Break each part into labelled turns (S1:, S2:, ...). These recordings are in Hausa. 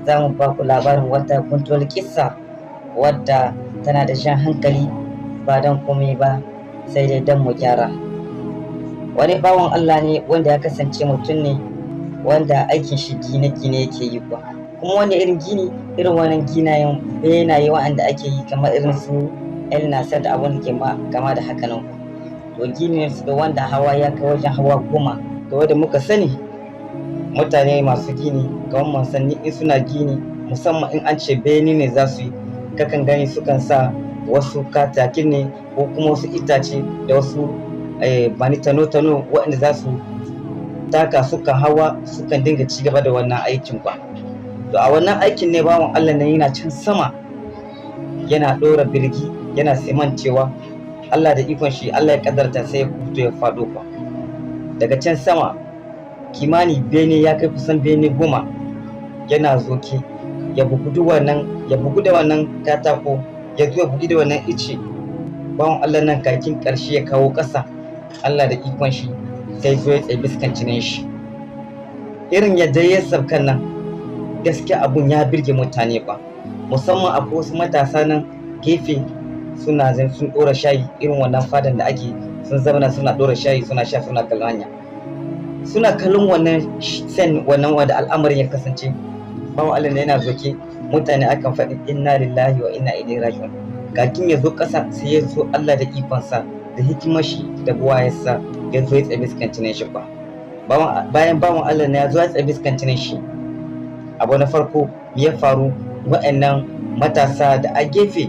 S1: Za mu ba ku labarin wata guntuwar kissa wadda tana da jan hankali, ba don komai ba sai dai don mu gyara. Wani bawan Allah ne wanda ya kasance mutum ne wanda aikin shi gine-gine yake yi kuwa. Kuma wani irin gini? Irin wannan ginayen benaye wa'anda ake yi kamar irin su El Nasser da abun da ke kama da haka nan. To, gini ne su wanda hawa ya kai wajen hawa 10. To, wanda muka sani, mutane masu gini kamar mansanni, in suna gini, musamman in an ce bene ne za su yi, kakan gani sukan sa wasu katakin ne ko kuma wasu itace da wasu bani tano-tano waɗanda za su taka sukan hawa sukan dinga ci gaba da wannan aikin kwa. To, a wannan aikin ne bawan Allah nan yana can sama yana ɗora birgi, yana simancewa. Allah da ikon shi, Allah ya kadarta sai ya fito ya faɗo kwa daga can sama, kimani bene ya kai kusan bene 10. Yana zoke ya bugu duk wannan, ya bugu da wannan katako, ya zo ya bugi da wannan ice. Bawan Allah nan kakin ƙarshe ya kawo ƙasa, Allah da ikon shi sai zo ya tsaye biskan cinin shi. Irin yadda ya sabkan nan, gaskiya abun ya birge mutane ba. Musamman akwai wasu matasa nan gefe suna zan sun ɗora shayi, irin wannan fadan da ake, sun zauna suna ɗora shayi suna sha, suna kallon hanya, suna kallon wannan sen, wannan wanda al'amarin ya kasance. Bawan Allah ne yana zoke, mutane akan faɗi "Inna lillahi wa inna ilaihi raji'un". Kakin ya zo ƙasa sai ya zo, Allah da ikonsa da hikimar shi da buwayarsa, ya zo ya tsaye biskan cinin shi ba. Bayan bawan Allah ne ya zo ya tsaye biskan cinin shi, abu na farko me ya faru? Wa'annan matasa da a gefe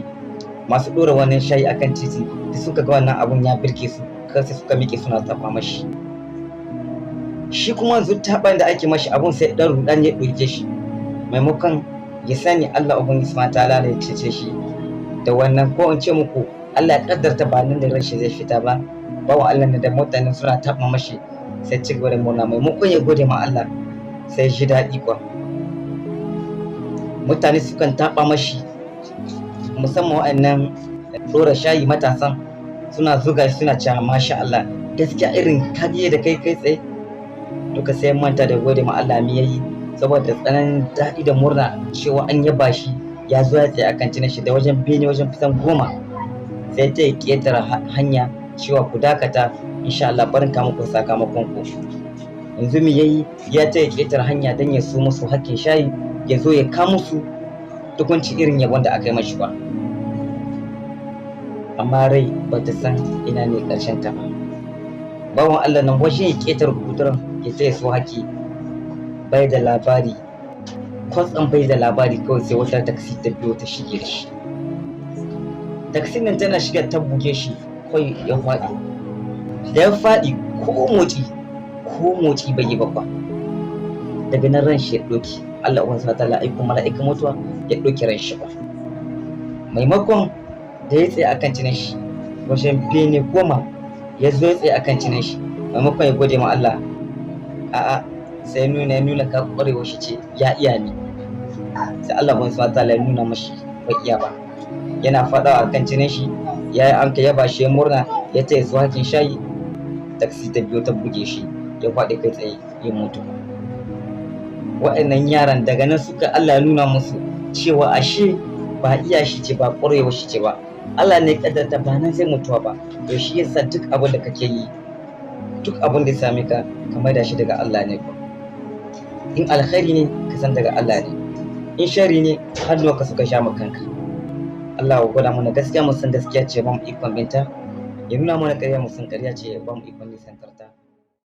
S1: masu ɗora wannan shayi akan titi da suka ga wannan abun ya birge su, sai suka miƙe suna tafa mashi. Shi kuma yanzu taɓan da ake mashi, abun sai ɗan ruɗan ya ɗauke shi. Maimakon ya sani Allah Ubangiji subhanahu ta'ala ya cece shi da wannan, ko in ce muku Allah ya kaddarta ba nan da rashi zai fita ba. Bawan Allah ne da mutane suna taɓa mashi sai ci gaba da murna. Maimakon ya gode ma Allah, sai ji daɗi kuwa. Mutane sukan taɓa mashi, musamman waɗannan ɗora shayi matasan, suna zuga shi, suna cewa "Masha Allah, gaskiya irin kariye da kai kai tsaye duka". Sai manta da gode ma Allah me yayi, saboda tsananin daɗi da murna cewa an yaba shi, ya zo ya tsaye akan cinin shi da wajen bene wajen fitan 10. Sai ta ƙetare hanya cewa ku dakata, insha Allah barin ka muku sakamakon ku. Yanzu me yayi? Ya ta ƙetare hanya don ya so musu hakkin shayi, ya zo ya ka musu tukunci irin yabon da aka yi mashi ba. Amma rai ba ta san ina ne ƙarshen ta ba. Bawan Allah nan wajen ya ƙetare kudurin ya taya so haki, bai da labari, kwatsam bai da labari, kawai sai wata taksi ta biyo ta shige da shi. Taksin nan tana shiga ta buge shi, kawai ya faɗi. Da ya faɗi, ko motsi ko motsi bai yi ba. Daga nan ran shi ya ɗauki. Allah ubangiji subhanahu ta'ala aiko mala'ika mutuwa ya ɗauki ran shi ba. Maimakon da ya tsaye akan cinin shi wajen bene 10, ya zo ya tsaye akan cinin shi, maimakon ya gode ma Allah, a'a, sai nuna ya nuna ka ƙwarewa shi ce ya iya ne. Sai Allah ubangiji subhanahu ta'ala ya nuna mashi bai iya ba. Yana faɗawa akan cinin shi, ya yi an ka yaba shi, ya murna, ya taya su hakin shayi, taksi ta biyo ta buge shi, ya faɗi kai tsaye ya mutu. Waɗannan yaran daga nan suka Allah ya nuna musu cewa ashe ba iya shi ce ba, ƙwarewa shi ce ba, Allah ne kaddarta ba nan zai mutuwa ba. To, shi yasa duk abin da kake yi, duk abin da ya same ka, ka maida shi daga Allah ne. Ko in alkhairi ne, ka san daga Allah ne. In sharri ne, hannuwa suka sha kanka. Allah ya gwada mana gaskiya mu san gaskiya ce, ba mu ikon binta. Ya nuna mana ƙarya mu san ƙarya ce, ba mu ikon nisantar ta.